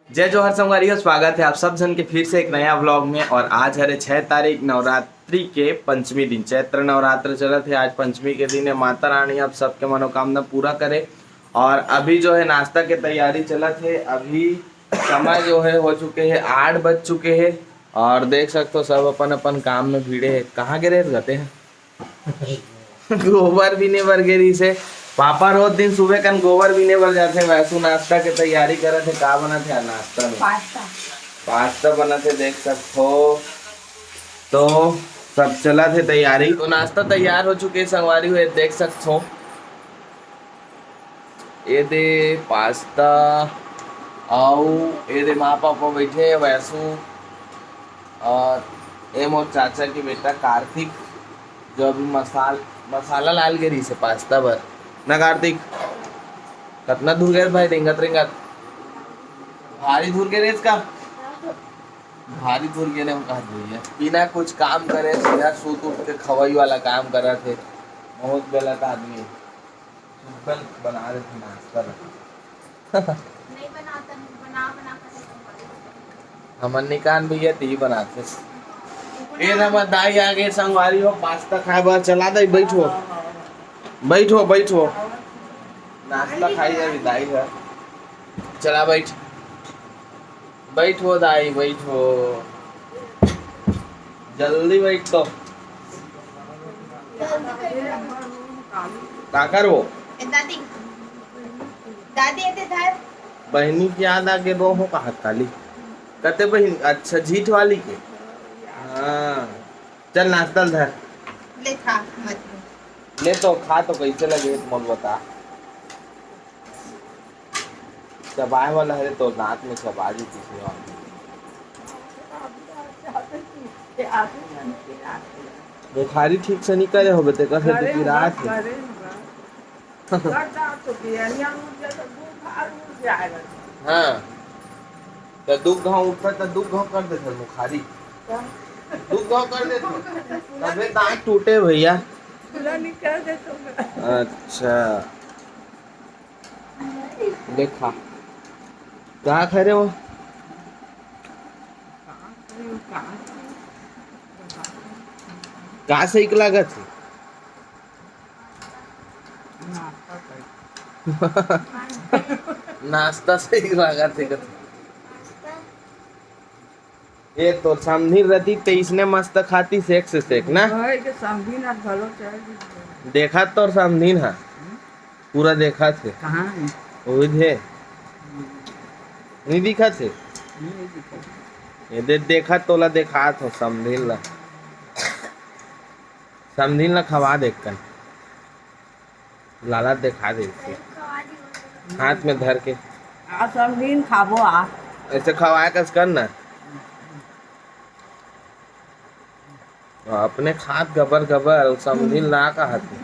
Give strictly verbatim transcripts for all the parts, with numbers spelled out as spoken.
जय जोहार संगवारी हो, स्वागत है आप सब झन के फिर से एक नया व्लॉग में। और आज हरे छह तारीख, नवरात्रि के पंचमी दिन, चैत्र नवरात्र चलत है। आज पंचमी के दिन है। माता रानी आप सबके मनोकामना पूरा करे। और अभी जो है नाश्ता के तैयारी चलत है। अभी समय जो है हो चुके है, आठ बज चुके है। और देख सकते हो सब अपन अपन काम में भिड़े है। कहाँ गे रहे गते हैं? गोबर बीने बर गे रहिस हे। पापा रोज दिन सुबह कन गोबर बीने बर जाथे। वैसू नाश्ता के तैयारी करत हे। का बनत हे आज नाश्ता में? पास्ता। पास्ता बनत हे, देख सकथो। तो सब चलत हे तैयारी। तो नाश्ता तैयार हो चुके हे संगवारी हो, देख सकथो। ए दे पास्ता, अउ ए दे माँ पापा बैठे हे, वैसू। और ए मोर चाचा के बेटा कार्तिक, जो अभी मसाल-, मसाला लान गे रहिस हे पास्ता बर। ना कार्तिक, कतना दूर गे भाई, रेंगत रेंगत? भारी दूर गे रहिस का? भारी दूर गे रहिस का भैया? बिना कुछ काम करे सीधा सूत उठ के खवई वाला काम करत हे। बहुत गलत आदमी हे। चुकल बना देथे नाश्ता ला। नहीं बनाता, बना, बना के हमर निकान भैया ती बनाथे। ए हमर दाई आगे संगवारी हो, पास्ता खाए बर चला दाई, बैठो। बैठो, बैठो। नाश्ता खाई जाबे दाई ह। चला बैठ। बैठो दाई, बैठो। जल्दी बैठ तो। काकर वो? ए, दादी। दादी, एते धर। बहिनी के याद आगे वो हो कहा काली। कते बहिन? अच्छा, झीठ वाली के। हाँ। चल, नाश्ता ल धर। ले खा, मत ले। ले तो खा, तो कैसे लगे, मोल बता। चबाए वाला है तो दांत में चबा दी किसी और। बुखारी ठीक से नहीं करे होबे, तेकर से तो पिरात है। हाँ, तो दू घाव उठा, तो दू घाव कर देथे मुखारी। दू घाव कर देथे, तबे दांत टूटे भैया। अच्छा, देखा, का खा रहे हो? का सही लागत है? नाश्ता सही लागत है। ये तो समधिन रती तेईस ने मस्त खाती सेक से सेक ना। देखा तोर समधिन हा। पूरा देखा थे। कहाँ है? वही थे। नहीं दिखा थे? ये दे, देखा तोला देखा थो समधिन ला। समधिन ला खवा दे कन। लाला देखा दे इसे। हाथ में धर के। आ समधिन खाबो आ। ऐसे खवाए कस कर ना। अपने खात गबर गबर, अउ समधिन ला कहत हे।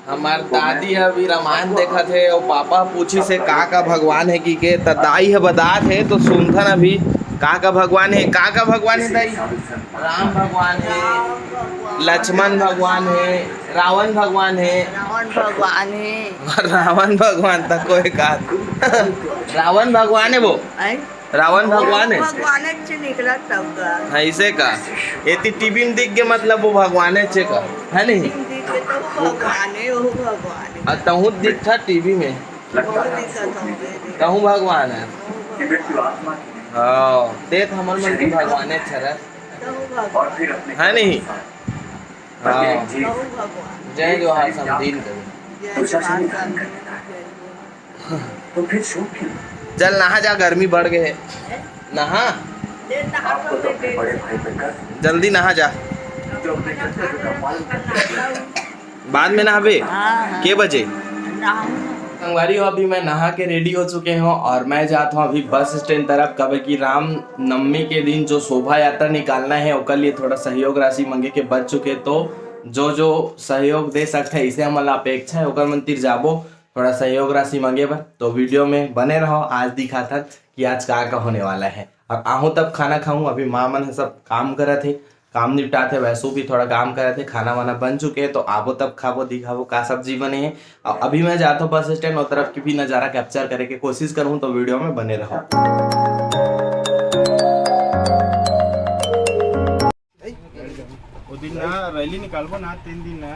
हमार दादी ह अभी रामायण देखत हे, अउ पापा पूछी से का का भगवान हे कि के, त दाई ह बतात हे, तो सुनथन अभी का का भगवान हे, का का भगवान हे दाई? राम भगवान हे, लक्ष्मण भगवान हे, रावण भगवान हे। रावण भगवान हे। रावण भगवान तक कोई का? रावण भगवान हे वो। रावण भगवान हे? भगवान अच्छे निकलत तब का। हाँ, इसे का? एती टीवी में दिख गए, मतलब वो भगवान हे, का? है नहीं? दिख गए तो वो भगवान हे, वो भगवान हे। आ, तहूँ दिखता टीवी में। वो दिखत हवे। तहूँ भगवान हे। हाँ, ते तो हमर मन के भगवान हे, छरा। तहूँ भगवान। है नहीं? हाँ। तहूँ भगवान। जय जोहार समधिन कभी। जय जोहार समधिन। तो फिर शूट क्यों? चल नहा जा, गर्मी बढ़ गए है। नहा। जल्दी नहा जा। बाद में नहाबे। हाँ, हाँ। के बजे? संगवारी हो, अभी मैं नहा के रेडी हो चुके हूँ और मैं जात हूँ अभी बस स्टैंड तरफ। काबर कि राम नवमी के दिन जो शोभा यात्रा निकालना है, ओकर लिए थोड़ा सहयोग राशि मांगे के बच चुके, तो जो जो सहयोग दे सकते हैं, इसे हमन ला अपेक्षा है, ओकर मन तीर जाबो। थोड़ा सहयोग राशि मांगे बर। तो वीडियो में बने रहो, आज दिखाथन कि आज का का होने वाला है। और आहूँ तब खाना खाऊँ, अभी माँ मन ह सब काम करत हे, काम निपटात हे, वैसू भी थोड़ा काम करत हे, खाना वाना बन चुके हे, तो आबो तब खाबो, दिखाबो का सब्जी बने हे। और अभी मैं जात हूँ बस स्टैंड, ओ तरफ की भी नज़ारा कैप्चर करे के कोशिश करूँ, तो वीडियो में बने रहो। ना, रैली निकालबो ना, तीन दिन ना,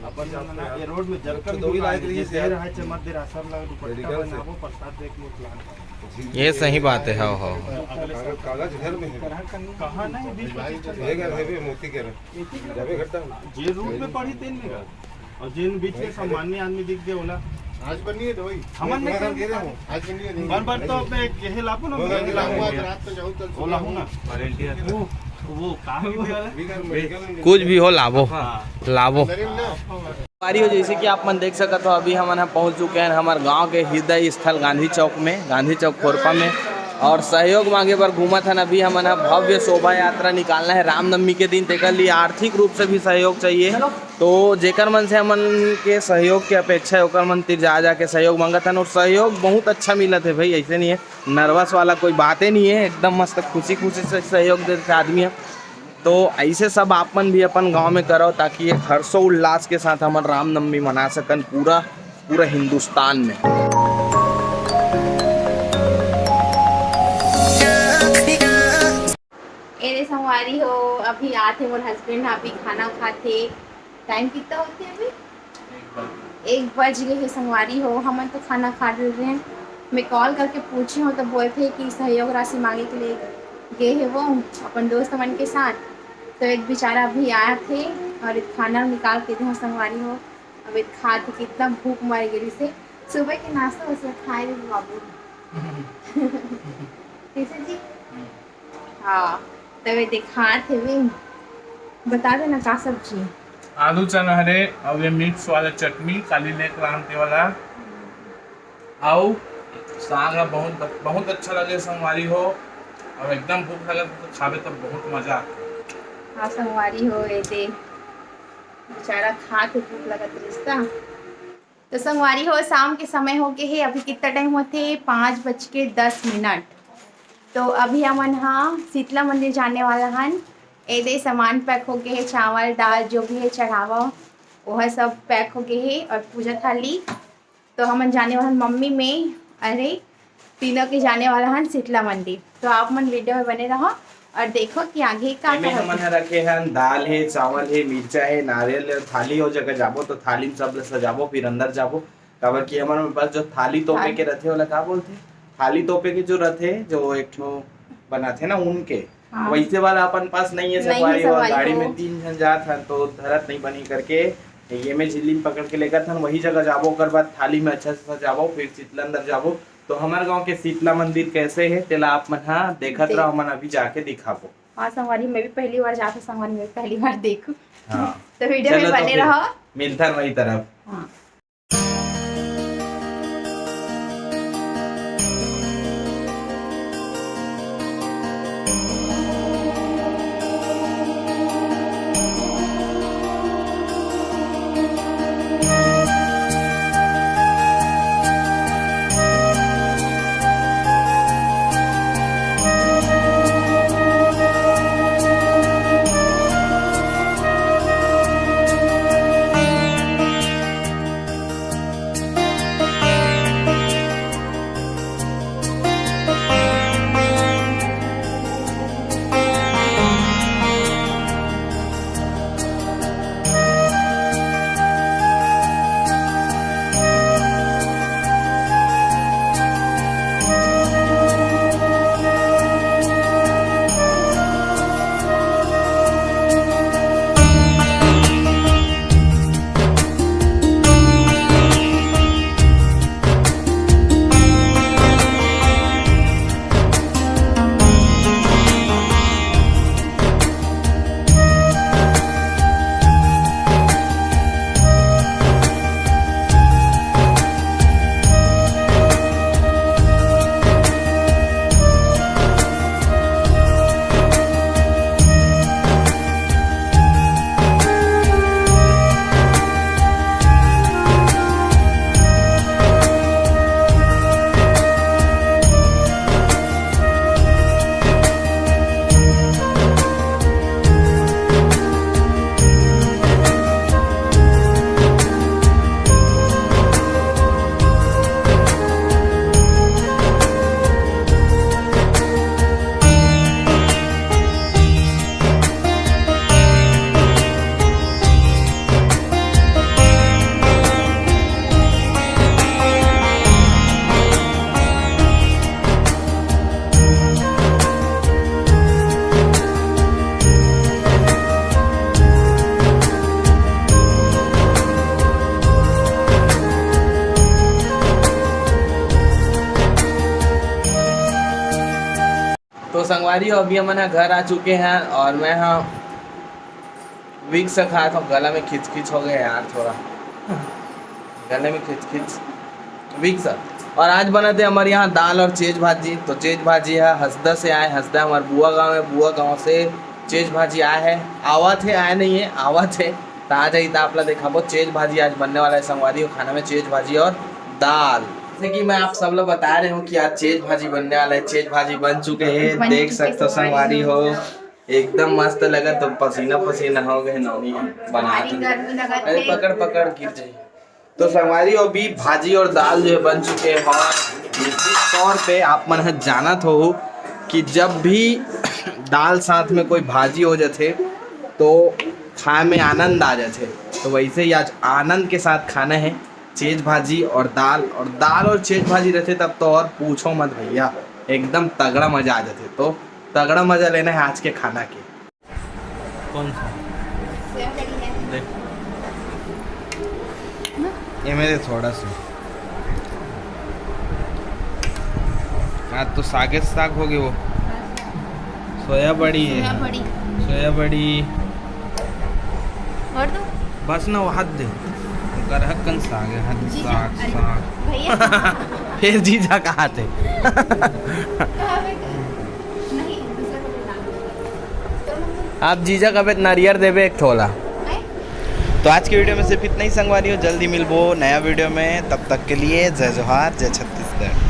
अपन मन ना, ये रोड में जब कभी दुकान है, जे देर है, चमत देर है, सब लगे दुपट्टा बनाबो, प्रसाद देख लो, plan। ये सही बात है, हाँ, हाँ। अगले साल कागज घर में है। कहाँ नहीं, बीच में ये घर है बे, मोती घर। एक ही घर। जाबे घर तक। जे रूट में पड़ी, तेन में घर। और जिन बीच में सामान्य आदमी दिख गए, ओला। आज बनी है दवाई। हमन नहीं कर दे रहे हो। आज बनी है। बर बर तो अब मैं गेहे लाबो ना, गेहे लाबो। आज रात को जाऊँ, कल सुबह हूँ ना। वो, वो कहाँ की वाला? कुछ भी हो, लाबो। हाँ। लाबो। संगवारी हो, जैसे कि आप मन देख सकत हो, अभी हमन ह पहुंच चुके हैं हमारे गांव के हृदय स्थल गांधी चौक में, गांधी चौक खोरपा में। और सहयोग मांगे बर घूमत हन। अभी हमन ह भव्य शोभा यात्रा निकालना है रामनवमी के दिन, तेकर लिए आर्थिक रूप से भी सहयोग चाहिए। तो जेकर मन से हमन के सहयोग के अपेक्षा है, ओकर मन तिर जा जाके सहयोग मांगत हन और सहयोग बहुत अच्छा मिलत है भाई, ऐसे नहीं है, नर्वस वाला कोई बातें नहीं है, एकदम मस्त खुशी खुशी से सहयोग देते आदमी है। तो ऐसे सब आप मन भी अपन गांव में करो, ताकि एक हर्षोल्लास के साथ हमन रामनवमी मना सकन पूरा, पूरा हिंदुस्तान में। ए रे संगवारी हो, अभी आथे मोर हस्बैंड, अभी खाना खाथे। टाइम कितना होथे अभी? एक बज गए हे संगवारी हो, हमन तो खाना खा डरे रहेन। मैं कॉल करके पूछे हूँ तो बोलथे कि सहयोग राशि मांगे के लिए गए हे वो अपन दोस्त मन के साथ। तो एक बेचारा अभी आथे और एक खाना निकाल के दे संगवारी हो। अब एक खाथे, कितना भूख मर गए से। सुबह के नाश्ता वास्ता खाए रे बाबू। कैसे जी? हाँ, तबे देखात हेवे। बता देना का सब्जी? आलू चना हरे, अउ ये मिक्स वाला चटनी, काली लेके लान ते वाला। अउ साग ह बहुत, बहुत अच्छा लगे संगवारी हो, अउ एकदम भूख लगे तो खाबे तो बहुत मजा आथे। हाँ संगवारी हो, ये दे बेचारा खात हे, भूख लगत रिश्ता। तो संगवारी हो, शाम के समय हो गए हे, अभी कितना टाइम होथे? पाँच बज के दस मिनट। तो अभी हमन हा शीतला मंदिर जाने वाला हन। ए दे सामान पैक हो गए हे, चावल दाल जो भी है चढ़ावा, वह सब पैक हो गए हे। और पूजा थाली तो हमन जाने वाला हन मम्मी में, अरे तीनों के जाने वाला हन शीतला मंदिर। तो आप मन वीडियो में बने रहो और देखो कि आगे का एमे का हमन होथे। ह रखे हन दाल हे, चावल हे, मिर्चा हे, नारियल हे, थाली ओ जगह जाबो तो थाली में सब ल सजाबो, फिर अंदर जाबो। काबर कि हमन पास जो थाली तोपे थाली। के रथे, ओला का बोलथे? थाली तोपे के जो रथे, जो एक ठो बनाथे ना ऊन के, हाँ। वैसे वाला अपन पास नहीं है नहीं है संगवारी हो, संगवारी गाड़ी हो। में तीन झन जात हन तो धरत नहीं बनी करके ये में झिल्ली में पकड़ के लेकर थन, वही जगह जाबो, ओकर बाद थाली में अच्छा से सजाबो, फिर शीतला अंदर जाबो। तो हमारे गांव के शीतला मंदिर कैसे है, तेला आप मन हा देखत देख। रहो, हमन अभी जाके दिखाबो। हाँ संगवारी, मैं भी पहली बार जात हूँ संगवारी, मैं भी पहली बार देखूँ। हाँ। तो वीडियो में चलो तो बने फिर रहो। मिलथन वही तरफ। हाँ। तो संगवारी हो, अभी हमन ह घर आ चुके हैं और मैं ह विक्स खात हूँ। गला में खिचखिच हो गया यार थोड़ा, गले में खिचखिच। विक्स। और आज बनत हे हमर यहाँ दाल और चेज भाजी। तो चेज भाजी है हसदा से आए, हसदा हमर बुआ गाँव है, बुआ गाँव से चेज भाजी आए है, आवत है, आए नहीं है, आवत है। तो आ जाई तो आप ला देखाबो, चेज भाजी आज बनने वाला है संगवारी हो, खाना में चेज भाजी और दाल। जैसे कि मैं आप सब लोग बता रहे हूँ कि आज चेज भाजी बनने वाला है। चेज भाजी बन चुके हैं, बन देख चुके सकते हो संगवारी संगवारी हो। हो। एकदम मस्त लगा, तो पसीना पसीना हो गए नौनी बना भारी के। गर्मी लगत अरे हे। पकड़ पकड़ गिर जाए। तो संगवारी हो, अभी भाजी और दाल जो है बन चुके हैं और निश्चित तौर पे आप मन ह जानत हो कि जब भी दाल साथ में कोई भाजी हो जाथे तो खाए में आनंद आ जाथे। तो वैसे ही आज आनंद के साथ खाना है चेज भाजी और दाल, और दाल और चेज भाजी रहथे तब तो और पूछो मत भैया, एकदम तगड़ा मजा आ जाथे। तो तगड़ा मजा लेना है आज के खाना के। कौन सा? सेव करी है। देख। ये मेरे थोड़ा सा। आज तो सागे साग हो गए वो। सोया बड़ी है। सोया बड़ी। सोया बड़ी। और तो? बस ना, वो हाथ दे। गरहक कन साग है, हाथ जीजा, साग, अरे, साग। भैया। फिर जीजा कहा थे? कहाँ पे? नहीं, दूसरा को बुला। आप जीजा कबे नारियर देबे एक ठोला। हैं? तो आज की वीडियो में सिर्फ इतना ही संगवारी हो, जल्दी मिलबो नया वीडियो में, तब तक के लिए जय जोहार, जय छत्तीसगढ़।